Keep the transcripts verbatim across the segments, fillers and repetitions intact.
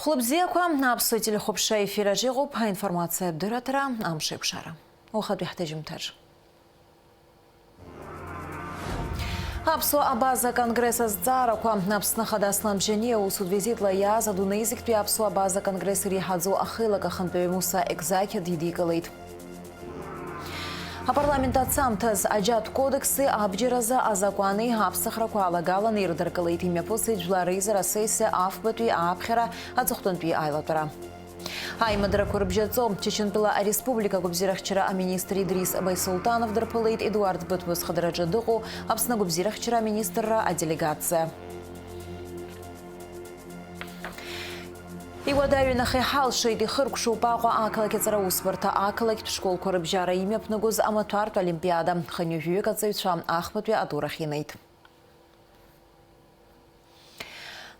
Хәлыбзиақәа, аԥсуа телехәаԥшра ефир аҿы иҟоуп аинформациатә дырраҭара Амшеикәшара. Уахатәи ҳҭыжьымҭаҿ. Аԥсуа абаза конгресс азҵаарақәа. Аԥсны Ахада Аслан Бжьаниа усутә визитла иааз адунеи зегьтәи аԥсуа абаза конгресс иреиҳаӡоу ахеилак ахантәаҩы Муса Екзақь дидикылеит. Апарламент ацамҭаз аџьатә кодекси абџьаразы азакәани аԥсахрақәа алагаланы ирыдыркылеит, имҩаԥысит жәлар реизара асессиа афбатәи ааԥхьара аҵыхәтәантәи аилатәара. Аимадарақәа рыбжьаҵо, Чачынтәыла ареспублика агәабзиарахьчара аминистр Идрис Байсултанов дырԥылеит Едуард Быҭәба зхадара аҿы дыҟоу Аԥсны агәабзиарахьчара аминистрра аделегациа. Иуадаҩын, аха иҳалшеит, ихыркәшоуп Аҟәа ақалақь аҵара усбарҭа, ақалақьтә школқәа рыбжьара имҩаԥнагоз амаҭәартә олимпиада. Хынҩажәаҩык аҵаҩцәа ахԥатәи атурахь инеит.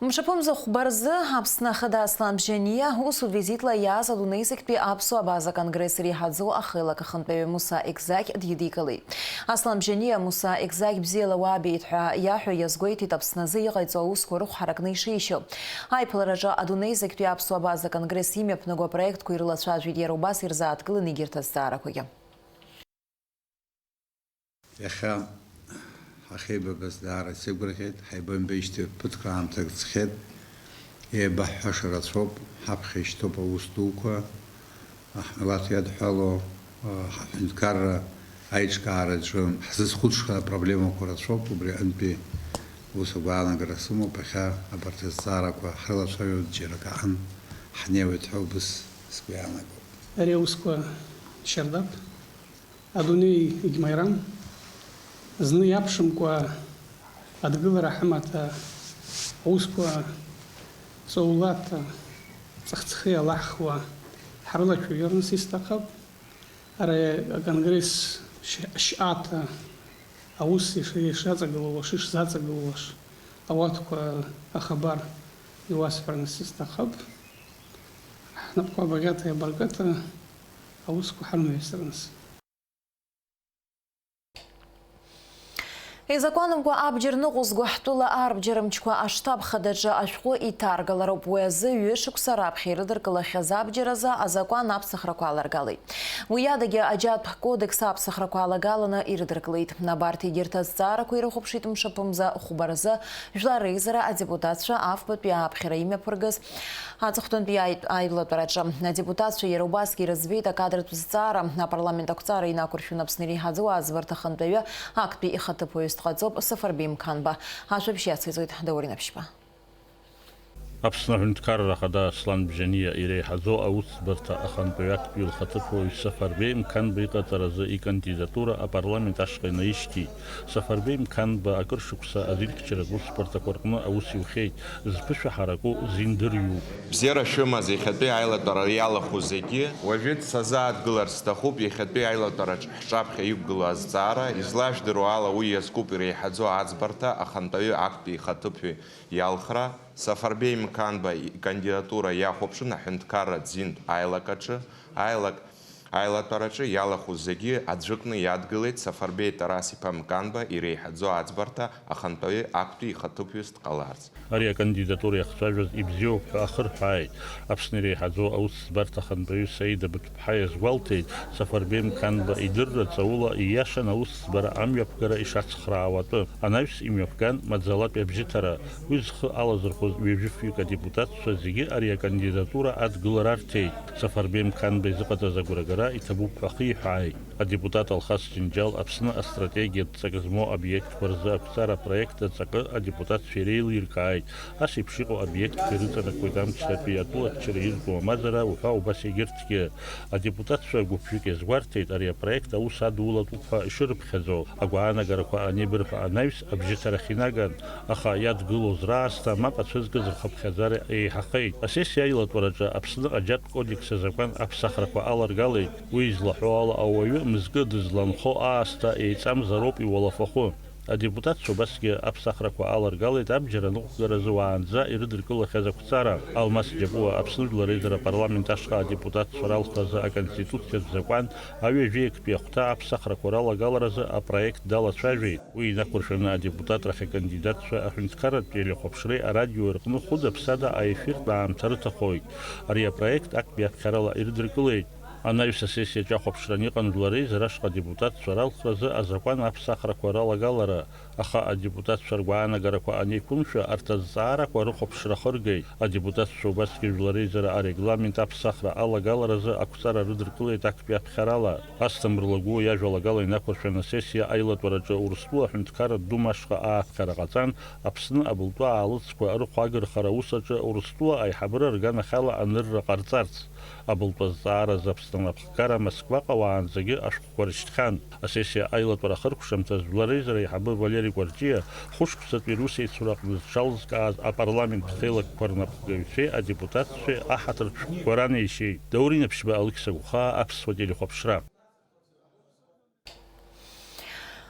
Мшаԥымза хәба рзы Аԥсны Ахада Аслан Бжьаниа усутә визитла иааз адунеи зегьтәи аԥсуа абаза конгресс иреиҳаӡоу ахеилак ахантәаҩы Муса Екзақь дидикылеит. Аслан Бжьаниа Муса Екзақь бзиала уабеит ҳәа иаҳәо иазгәеиҭеит Аԥсны азы иҟаиҵо аусқәа рыхә ҳаракны ишишьо. Аиԥылараҿы адунеи зегьтәи аԥсуа абаза конгресс имҩаԥнаго апроектқәа ирылацәажәеит, иара убас ирзааҭгыланы егьырҭ азҵаарақәагьы. Иахьа ҳахьеибабаз даара сеигәырӷьеит, ҳаибамбеижьҭеи ԥыҭк аамҭак ҵхьеит. Еибаҳҳәаша рацәоуп, ҳаԥхьа ишьҭоуп аус дуқәа, ҳмилаҭ иадҳәало, ҳаҳәынҭқарра аиҿкаараҿы ҳзызхәыцша апроблемақәа рацәоуп, убри аҟынтәи ус агәаанагара сымоуп, иахьа абарҭ азҵаарақәа ҳрылацәажәоит, џьара акаҳан ҳнеиуеит ҳәа убыс сгәы иаанагоит. Ари аусқәа шьардап. Адунеи егьмаирам, зны иаԥшымкәа адгылара ҳамаҭа аусқәа ҵаулаҭа, ҵых-ҵхы иалаҳхуа ҳрылашәаҩырныс исҭахуп. Ара аконгресс шь-, шьаҭа аус иш-, ишаҵагылоу, шышзаҵагылоу ауаткәа ахабар иуасҳәарныс исҭахуп. Ҳнапқәа абаӷьаҭа-иабаркыҭа аусқәа ҳарымҩасырныс. Изакәанымкәа абџьар ныҟәызго ҳтәыла арбџьармчқәа аштаб хадаҿы ашәҟәы иҭаргалароуп. Уи азы ҩышықәса раԥхьа ирыдыркылахьаз абџьар азы азакәан аԥсахрақәа аларгалеит. Уи адагьы аџьатә кодекс аԥсахрақәа алагаланы ирыдыркылеит. Абарҭ егьырҭ азҵаарақәа ирыхәаԥшит мшаԥымза хәба рзы Жәлар реизара адепутатцәа афбатәи ааԥхьара имҩаԥыргаз аҵыхәтәантәи аи-, аилатәараҿы. Адепутатцәа иара убасгьы ирыӡбеит акадртә зҵаара. Апарламент ақәҵара инақәыршәаны Аԥсны иреиҳаӡоу аӡбарҭа ахантәаҩы актәи ихаҭыԥуаҩыс дҟаҵоуп Сафарбеи Мқанба. Ашәаԥшь иациҵоит Даур Инапшьба. Аԥсны Аҳәынҭқарра Ахада Аслан Бжьаниа иреиҳаӡоу аусӡбарҭа ахантәаҩы актәи лхаҭыԥуаҩ Сафарбеи Мқанба иҟаҵаразы икандидатура апарламент ашҟа инаишьҭит. Сафарбеи Мқанба акыр шықәса азинхьчаратә усбарҭақәа рҟны аус иухьеит, зԥышәа ҳараку зиндырҩу. Бзиара шәымаз, иахьатәи аилатәара иалахәу зегьы. Уажәы сазааҭгылар сҭахуп иахьатәи аилатәараҿ ҳҿаԥхьа иқәгылоу азҵаара, излажәдыруа ала уи иазкуп иреиҳаӡоу аӡбарҭа ахантәаҩы актәи ихаҭыԥуаҩ иалхра, Сафарбеи Мқанба икандидатура иахәаԥшын аҳәынҭқарратә зинтә аилак аҿы, аилак, аилатәараҿы иалахәу зегьы аӡәыкны иадгылеит Сафарбеи Тарас-иԥа Мқанба иреиҳаӡоу аӡбарҭа ахантәаҩы актәи ихаҭыԥуаҩыс дҟаларц. Ари акандидатура иахцәажәаз ибзиоуп ҳәа ахырҳәааит. Аԥсны иреиҳаӡоу аусӡбарҭа ахантәаҩы Саида Быҭә- ԥҳа иазгәалҭеит, Сафарбеи Мқанба идырра ҵаула ииашан аусӡбара амҩаԥгара ишацхраауа атәы. Анаҩс имҩаԥган маӡалатәи абжьыҭара. Уи зхы алазырхәыз ҩажәи фҩык адепутатцәа зегьы ари акандидатура адгылара арҭеит. Сафарбеи Мқанба изыҟаҵаз агәрагара иҭабуп ҳәа ахиҳәааит. Адепутат Алхас Џьынџьал Аԥсны астратегиатә ҵак змоу обиектқәа рзы ақәҵара апроект аҵакы адепутатцәа иреилиркааит. Ас еиԥш иҟоу обиектқәа ирыҵанакуеит амчратәи атәылаччара иртәу амазара уҳәа убас егьырҭгьы. Адепутатцәа гәыԥҩык иазгәарҭеит, ари апроект аус адулатәуп ҳәа ишырыԥхьаӡо. Агәаанагарақәа анеибырҳәа анаҩс, абжьыҭарахь инаган, аха иадгылоз раасҭа мап ацәызкыз рхыԥхьаӡара еиҳахеит. Асессиа аилатәараҿы Аԥсны аџьатә кодекс азакәан аԥсахрақәа аларгалеит. Уи излаҳәо ала, ауаҩы мызкы дызланхо аасҭа еиҵамзароуп иуалафахәы. Адепутатцәа убасгьы аԥсахрақәа аларгалеит абџьар аныҟәгаразы уаанӡа ирыдыркылахьаз ақәҵара. Алмас Џьапуа Аԥсны Жәлар Реизара апарламент ашҟа адепутатцәа ралхразы аконституциатә закәан аҩажәи актәи ахәҭа аԥсахрақәа ралагаларазы апроект далацәажәеит. Уи инақәыршәаны адепутатрахь акандидатцәа аҳәынҭқарратә телехәаԥшреи арадиои рҟны хәыда-ԥсада аефиртә аамҭа рыҭахоит. Ари апроект актәи аԥхьарала ирыдыркылеит. Анаҩс асессиаҿы ахәаԥшра аниҟам Жәлар Реизара ашҟа адепутатцәа ралхразы азакәан аԥсахрақәа ралагалара, аха адепутатцәа ргәаанагарақәа анеиқәымшәа, арҭ азҵаарақәа рыхәаԥшра ахыргеит. Адепутатцәа убасгьы Жәлар Реизара арегламент аԥсахра алагаларазы ақәҵара рыдыркылеит актәи аԥхьарала. Асҭамыр Лагәуа иажәалагала инақәыршәаны асессиа аилатәараҿы Урыстәыла аҳәынҭқарратә Дума ашҟа ааԥхьара ҟаҵан, Аԥсны абылтәы аалыҵқәа рыхәагырхара аус аҿы Урыстәыла аиҳабыра рганахьала анырра ҟарҵарц. Абылтәы азҵааразы Аԥсны анапхгара Москваҟа уаанӡагьы ашәҟәқәа рышьҭхьан. Асессиа аилатәара ахыркәшамҭаз Жәлар Реизара аиҳабы Валери Кәарҷиа хәышықәсатәи русеицураҟны зҽалзкааз апарламент ҳхеилакқәа рнапхгаҩцәеи адепутатцәеи аҳаҭыртә шәҟәқәа ранеишьеит. Даур Инаԥшьба, Алықьса Гәхаа, Аԥсуа телехәаԥшра.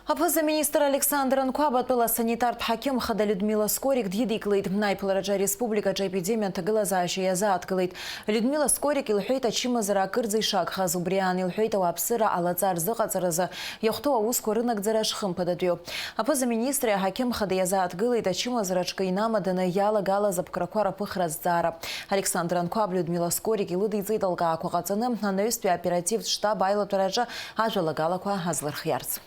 Аԥыза-министр Александр Анқәаб атәыла асанитартә ҳақьым хада Людмила Скорик дидикылеит. Аиԥылараҿы ареспубликаҿы аепидемиа аҭагылазаашьа иазааҭгылеит. Людмила Скорик илҳәеит ачымазара акырӡа ишагхаз, убри аан илҳәеит ауааԥсыра алаҵа рзыҟаҵаразы иахәҭоу аусқәа рынагӡара шхымԥадатәиу. Аԥыза-министри аҳақьым хада иазааҭгылеит ачымазара аҿкы инамаданы иалагалаз аԥкрақәа рыԥыхра азҵаара. Александр Анқәаб Людмила Скорик илыдиҵеит алкаақәа ҟаҵаны, анаҩстәи аоперативтә штаб аилатәараҿы ажәалагалақәа азлырхиарц.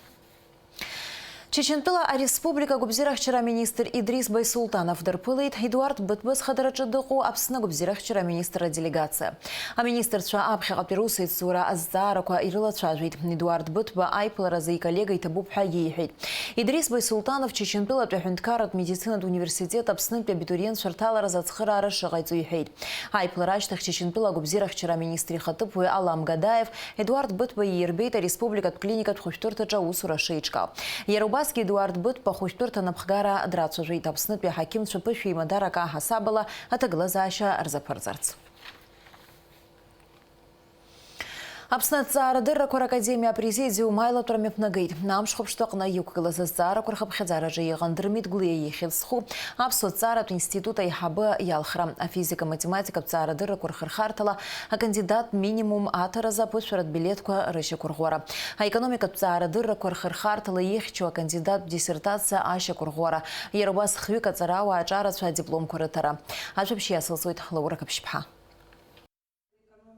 Чечентәыла ареспублика агәабзиарахьчара аминистр Идрис Байсултанов дырԥылеит. Едуард Бытба зхадараҿы дыҟоу Аԥсны агәабзиарахьчара аминистр аделегациа. Аминистрцәа аԥхьаҟатәи русеицура азҵаарақәа ирылацәажәеит. Едуард Бытба аиԥыларазы иколлега иҭабуп ҳәа иеиҳәеит. Идрис Байсултанов Чечентәылатәи аҳәынҭқарратә медицинатә университет Аԥснытәи абитуриентцәа рҭаларазы ацхыраара шыҟаиҵо иҳәеит. Аиԥылара ашьҭахь Чечентәыла агәабзиарахьчара аминистр ихаҭыԥуаҩ Алам Гадаев Едуард Бытба иирбеит ареспубликатә клиникатә хәышәтәырҭаҿы аусура шеиҿкаау. Иара убасгьы Едуард Бытба ахәышәтәырҭа анапхгара драцәажәеит, Аԥснытәи аҳақьымцәа ԥышәеимадара акы аҳасабала аҭагылазаашьа рзаԥырҵарц. Аԥсны аҭҵаарадыррақәа ракадемиа апрезидиум аилатәара мҩаԥнагеит. Амшхәаԥштәы аҟны иқәгылаз азҵаарақәа рхыԥхьаӡараҿы иҟан Дырмит Гәлиа ихьӡ зху Аԥсуа ҭҵааратә институт аиҳабы иалхра, афизика-математикатә ҭҵаарадыррақәа рхырхарҭала акандидат минимум аҭаразы аԥышәаратә билеҭқәа рышьақәырӷәӷәара, аекономикатә ҭҵаарадыррақәа рхырхарҭала ихьчо акандидаттә диссертациа ашьақәырӷәӷәара, иара убас хҩык аҵарауаа аҿарацәа адипломқәа рыҭара. Ажәабжь иацылҵоит Лаура Қаԥшьԥҳа.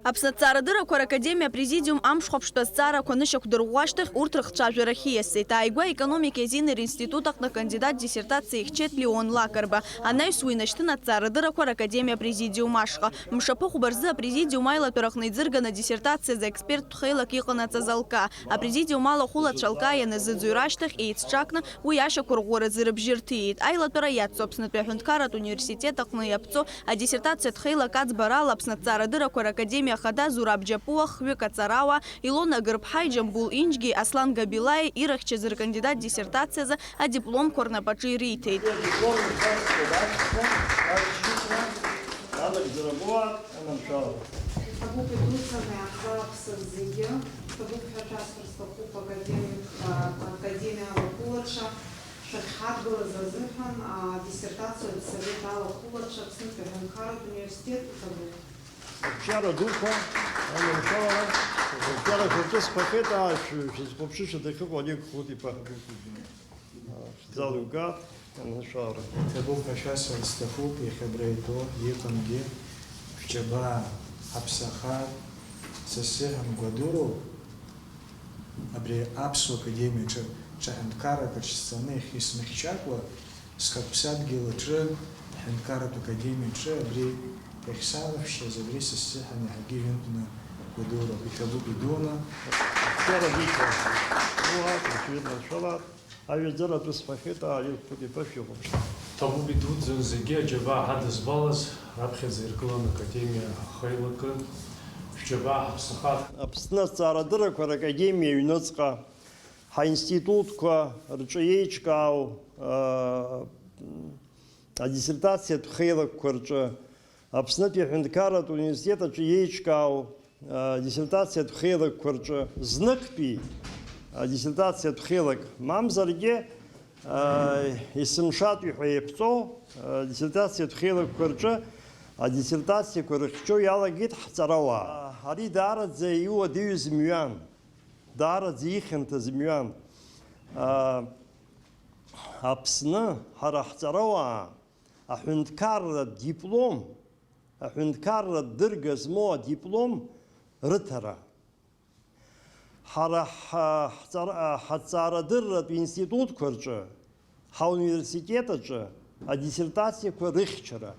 Аԥсны аҭҵаарадыррақәа ракадемиа апрезидиум амшхәаԥштәы азҵаарақәа анышьақәдырӷәӷәа ашьҭахь урҭ рыхцәажәарахь ииасит. Ааигәа аекономикеи азинеи ринститут аҟны акандидат диссертациа ихьчеит Леон Лакарба. Анаҩс уи инашьҭын аҭҵаарадыррақәа ракадемиа апрезидиум ашҟа. Мшаԥыхәба рзы апрезидиум аилатәараҟны иӡырганы диссертациазы аексперттә хеилак иҟанаҵаз алка. Апрезидиум алахәылацәа алка ианазыӡырҩ ашьҭахь еицҿакны уи ашьақәырӷәӷәаразы рыбжьы рҭиит. Аилатәара иацу Аԥснытәи аҳәынҭқарратә университет аҟны иаԥҵоу адиссертациатә хеилак аӡбарала Аԥсны аҭҵаарадыррақәа ракадемиа ахада Зураб Џьапуа, хҩык аҵарауаа, Илона Гырԥҳаи Џьамбул Инџьгьеи Аслан Габилаи ирыхьчаз ркандидат диссертациазы адипломқәа рнапаҿы ириҭеит. Иҭабуп идуӡӡаны аҳауааԥсыра зегьы, иҭабуп ҳәа шәасҳәар сҭахуп академик, а, академиа алахәылацәа, шәахьҳадгылаз азыҳәан, а, диссертациатә совет алахәылацәа, Аԥснытәи аҳәынҭқарратә университет иҭабуп. Ақәҿиара дуқәа, аманшәалара, ақәҿиара шәырҿысқәахьеит, аа, шәы-, шәызхәаԥшышәа дахьыҟоу Олег Хәлыт-иԥа. Шәзалымкаап, аманшәалара. Иҭабуп ҳәа шәасҳәарц сҭахуп, иахьа абра итәоу, иҟамгьы, шәџьабаа ҳаԥсахааит, са сзыҳәан гәадуроуп. Абри аԥсуа академиаҿы ҽа ҳәынҭқаррак аҿы сцаны иахьа исмыхьчакуа, схатә ԥсадгьыл аҿы, ҳәынҭқарратә академиаҿы абри иахьсанаԥшьаз, абри са сзыҳәан иаҳагьы ҩынтәны гәадуроуп, иҭабуп идуны. Шәара быцәа, уа, шәҩыднаршәалар, аҩаӡаратә сфахьеит, аа, иқәԥоит, ибашәыхәаԥш. Ҭабуп идуӡӡан зегьы аџьабаа ҳадызбалаз, раԥхьаӡа иргылан академиа ахеилакы, шәџьабаа ҳаԥсахааит. Аԥсны аҭҵаарадыррақәа ракадемиа аҩныҵҟа ҳаинститутқәа рҿы еиҿкаау, аа, адиссертациатә хеилакқәа рҿы, Аԥснытәи аҳәынҭқарратә университет аҿы еиҿкаау, аа, диссертациатә хеилакқәа рҿы зныктәи, аа, диссертациатә хеилак мамзаргьы, Есымшатәи ҳәа еиԥҵоу адиссертациатә хеилакқәа рҿы адиссертациақәа рыхьчо иалагеит ҳҵарауаа. Ари даараӡа иуадаҩыз мҩан, даараӡа ихьанҭаз мҩан. Аԥсны ҳара ҳҵарауаа аҳәынҭқарратә диплом, аҳәынҭқарратә дырга змоу адиплом рыҭара. Ҳара ҳа-, ҳҵара-, ҳаҭҵаарадырратә институтқәа рҿы, ҳауниверситет аҿы адиссертациақәа рыхьчара,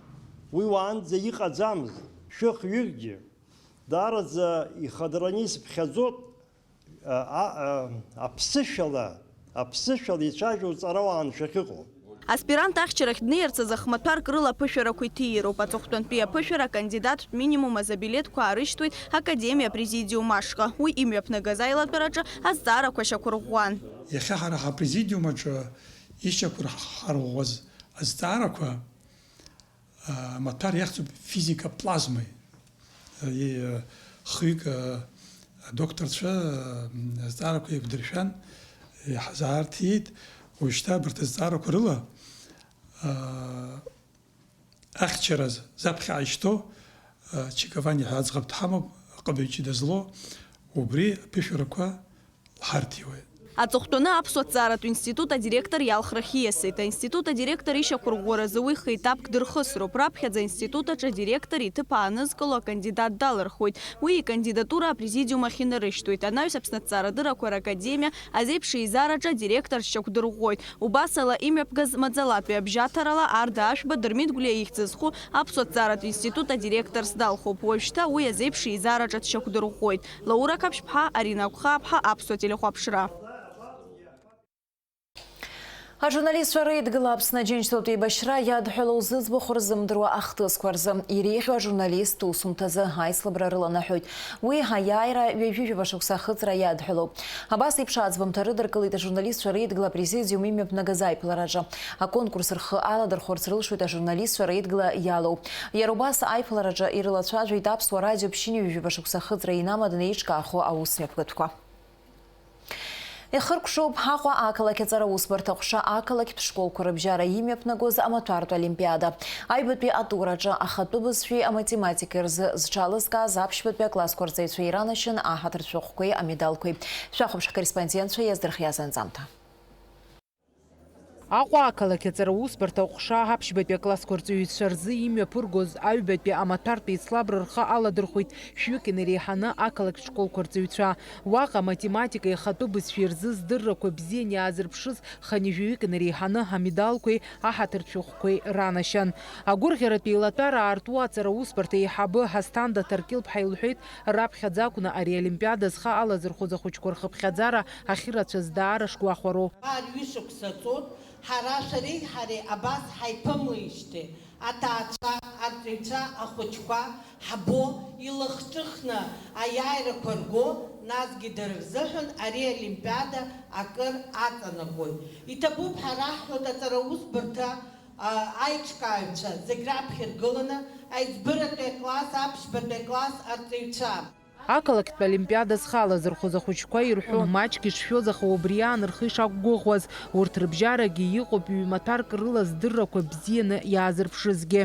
уи уаанӡа иҟаӡамызт, шәых-ҩыкгьы, даараӡа ихадараны исыԥхьаӡоит, а, а, а, аԥсышәала, аԥсышәала ицәажәо ҵарауаан шәахьыҟоу. Аспирант ахьчарахь днеирц азы хмаҭәарк рыла аԥышәарақәа иҭиироуп. Аҵыхәтәантәи аԥышәара акандидаттә минимум азы абилеҭқәа аарышьҭуеит Академиа апрезидиум ашҟа. Уи имҩаԥнагаз аилатәараҿы азҵаарақәа шьақәырӷәӷәан. Иахьа ҳара ҳапрезидиум аҿы ишьақәырҳарӷәӷәаз азҵаарақәа, а, амаҭәар иахьӡуп физика плазмеи. Е, хҩык, а, адокторцәа, а, азҵаарақәа еиқәдыршәан, иаҳзаарҭиит. Уажәшьҭа абарҭ азҵаарақәа рыла, а, ахьчараз заԥхьа ишьҭоу, а, Чиковани ҳәа аӡӷаб дҳамоуп, аҟыбаҩ ҷыда злоу, убри аԥышәарақәа ҳарҭиуеит. Аҵыхәтәаны аԥсуа ҭҵааратә институт адиректор иалхрахь ииасит. Аинститут адиректор ишьақәырӷәӷәаразы уи хеиҭаԥк дырхысроуп. Раԥхьаӡа аинститут аҿы адиректор иҭыԥ аанызкыло акандидат далырхуеит. Уи икандидатура апрезидиум ахь инарышьҭуеит. Анаҩс Аԥсны аҭҵаарадыррақәа ракадемиа азеиԥш еизараҿы адиректор шьақәдырӷәӷәоит. Убасала, имҩаԥгаз маӡалатәи абжьаҭарала Арда Ашәба Дырмит Гәлиа ихьӡ зху аԥсуа ҭҵааратә институт адиректорс далхуп. Уажәшьҭа уи азеиԥш еизараҿы дшьақәдырӷәӷәоит. Лаура Қаԥшьԥҳа, Арина Гәхааԥҳа, Аԥсуа телехәаԥшра. Ажурналистцәа Реидгыла Аԥсны Аџьынџьтәылатә еибашьра иадҳәалоу зыӡбахә рзымдыруа ахҭысқәа рзы иреиӷьу ажурналисттә усумҭазы аицлабра рыланаҳәоит. Уи аиааира ҩажәи жәаба шықәса ахыҵра иадҳәалоуп. Абас еиԥш аӡбамҭа рыдыркылеит ажурналистцәа Реидгыла апрезидиум имҩаԥнагаз аиԥылараҿы. Аконкурс рхы аладырхәырц рылшоит ажурналистцәа Реидгыла иалоу. Иара убас аиԥылараҿы ирылацәажәеит Аԥсуа радио ԥшьынҩажәи жәаба шықәса ахыҵра инамаданы еиҿкаахо аусмҩаԥгатәқәа. Ихыркәшоуп Аҟәа ақалақь аҵара усбарҭа аҟәша ақалақьтә школқәа рыбжьара имҩаԥнагоз амаҭәартә олимпиада. Аҩбатәи атураҿы ахатәы бызшәеи аматематикеи рзы зҽалызкааз аԥшьбатәи аклассқәа рҵаҩцәа иранашьан аҳаҭыртә шәҟәқәеи амедалқәеи. Шәахәаԥш ҳкорреспондентцәа иаздырхиаз анҵамҭа. Аҟәа ақалақь аҵара усбарҭа аҟәша аԥшьбатәи аклассқәа рҵаҩцәа рзы имҩаԥыргоз аҩбатәи амаҭәартә еицлабра рхы аладырхәеит шәҩык инареиҳаны ақалақьтә школқәа рҵаҩцәа. Уаҟа аматематика ихатәы бызшәеи рзы здыррақәа бзианы иаазырԥшыз хынҩажәаҩык инареиҳаны амедалқәеи аҳаҭыртә шәҟәқәеи ранашьан. Агәырӷьаратә еилатәара аарту аҵара усбарҭа аиҳабы Ҳасҭанда Ҭаркьыл-ԥҳа илҳәеит, раԥхьаӡа акәны ари аолимпиада зхы алазырхәыз ахәыҷқәа рхыԥхьаӡара ахьырацәаз даара шгәахәароуп. Ҩышықәса ҵуеит, ҳара шәареи ҳареи абас ҳаиԥымлеижьҭеи, аҭаацәа, арҵаҩцәа, ахәыҷқәа ҳбо, илахҿыхны аиааирақәа рго, насгьы дара рзыҳәан ари аолимпиада акыр аҵанакуеит. Иҭабуп ҳәа раҳҳәоит аҵараусбарҭа, а, аиҿкааҩцәа зегь раԥхьа иргыланы, аиҵбыратәи акласс, аԥшьбатәи акласс арҵаҩцәа. Ақалақьтә олимпиада зхы алазырхәыз ахәыҷқәа ирҳәон, маҷк ишшәоз, аха убри аан рхы ишақәгәыӷуаз, урҭ рыбжьарагьы иҟоуп ҩ-маҭәарк рыла здыррақәа бзианы иаазырԥшызгьы.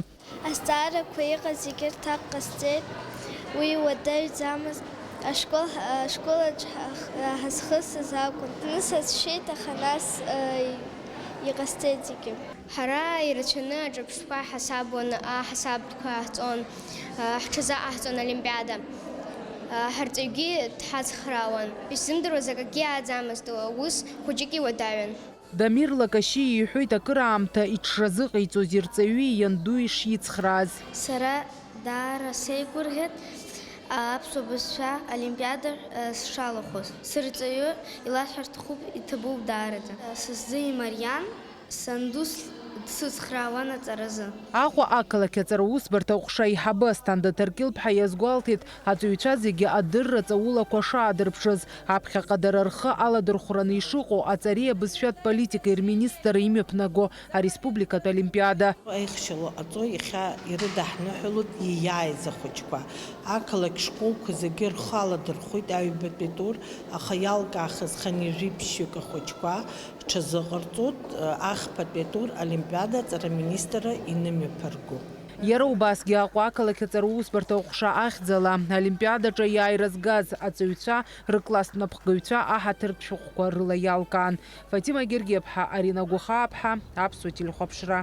Азҵаарақәа иҟаз зегьы рҭак ҟасҵеит, уи уадаҩӡамызт. Ашкол, ашкол аҿы ҳа-, ҳазхысыз акәын. Зны сацәшәеит, аха нас, э, иҟасҵеит зегьы. Ҳара ирацәаны аҿырԥштәқәа ҳасабуан, аҳасабтәқәа ҟаҳҵон, ҳҽазыҟаҳҵон олимпиада. Ҳарҵаҩгьы дҳацхраауан. Исзымдыруаз акгьы ааӡамызт, ус хәыҷык иуадаҩын. Дамир Лакашьиа иҳәоит акыраамҭа иҽшазыҟаиҵоз ирҵаҩи ианду ишицхрааз. Сара даара сеигәырӷьеит аԥсуа бызшәа олимпиада сшалахәыз. Сырҵаҩы иласҳәар сҭахуп, иҭабуп даараӡа. Сыззы имариан. Санду с-, Сыцхраауан аҵаразы. Аҟәа ақалақь аҵара усбарҭа аҟәша аиҳабы Асҭанда Ҭаркьыл-ԥҳа иазгәалҭеит, аҵаҩцәа зегьы адырра ҵаулақәа шаадырԥшыз, аԥхьаҟа дара рхы аладырхәраны ишыҟоу аҵареи абызшәатә политикеи рминистр имҩаԥнаго ареспубликатә олимпиада. Аихшьала ҟаҵо иахьа ирыдаҳныҳәалоит ииааиз ахәыҷқәа. Ақалақь школқәа зегьы рхы аладырхәит аҩбатәи тур, аха иалкаахаз хынҩажәи ԥшьҩык ахәыҷқәа рҽазыҟарҵоит ахԥатәи атур олимпиада аҵара аминистрра инымҩаԥырго. Иара убасгьы Аҟәа ақалақь аҵара усбарҭа аҟәша ахьӡала Олимпиадаҿы иааира згаз аҵаҩцәа рыкласстә напхгаҩцәа аҳаҭыртә шәҟәқәа рыла иалкаан. Фатима Гергиаԥҳа, Арина Гәахааԥҳа, Аԥсуа телехәаԥшра.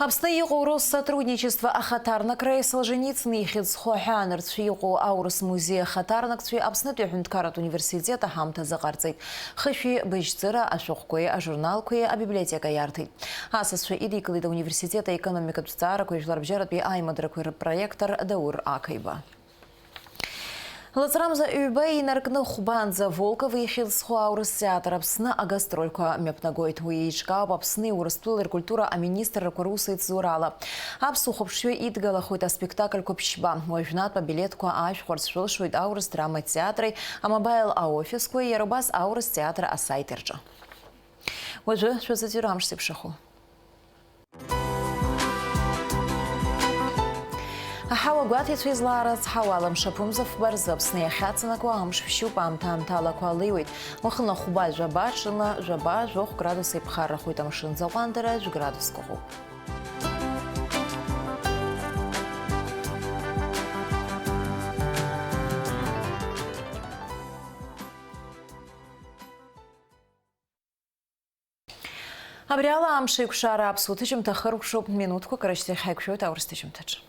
Аԥсны иҟоу Россотрудничество ахаҭарнакреи Солженицын ихьӡ зху аҳәаанырцә иҟоу аурыс музеи ахаҭарнакцәеи Аԥснытәи аҳәынҭқарратә университет аҳамҭазы ҟарҵеит. Хышәи быжьҵыра ашәҟәқәеи ажурналқәеи абиблиотека иарҭеит. Асасцәа идикылеит ауниверситет аекономикатә зҵаарақәеи жәларбжьаратәи аимадарақәеи рпроектор Даур Ақаиба. Лыҵрамза ҩба инаркны хәбанӡа Волков ихьӡ зху аурыс театр Аԥсны агастрольқәа мҩаԥнагоит. Уи еиҿкаауп Аԥсни Урыстәылеи ркультура аминистррақәа русеицлурала. Аԥсуа хәаԥшҩы идгалахоит аспектакльқәа ԥшьба. Уажәнатә абилеҭқәа аашәхәарц шәылшоит аурыс драма театри, амобаил аофисқәеи, иара убас аурыс театр асайти рҿы. Уажәы шәазыӡырҩ амш зеиԥшрахо. Аҳауа гәаҭеицәа излаарыцҳауа, алымшаԥымза фба рзы Аԥсны иахьацанакуа амш шәшьуп, аамҭа-аамҭалақәа алеиуеит. Уахынла хәба жәаба, ҽынла жәаба, жәохә градус еиԥхаррахоит, амшын аӡы аҟәандара жәградусқәа ыҟоуп. Абри ала амш еиқәшара аԥсуа ҭыжьымҭа хыркәшоуп, минуҭқәак рышьҭахь ҳаиқәшәоит аурыс ҭыжьымҭаҿы.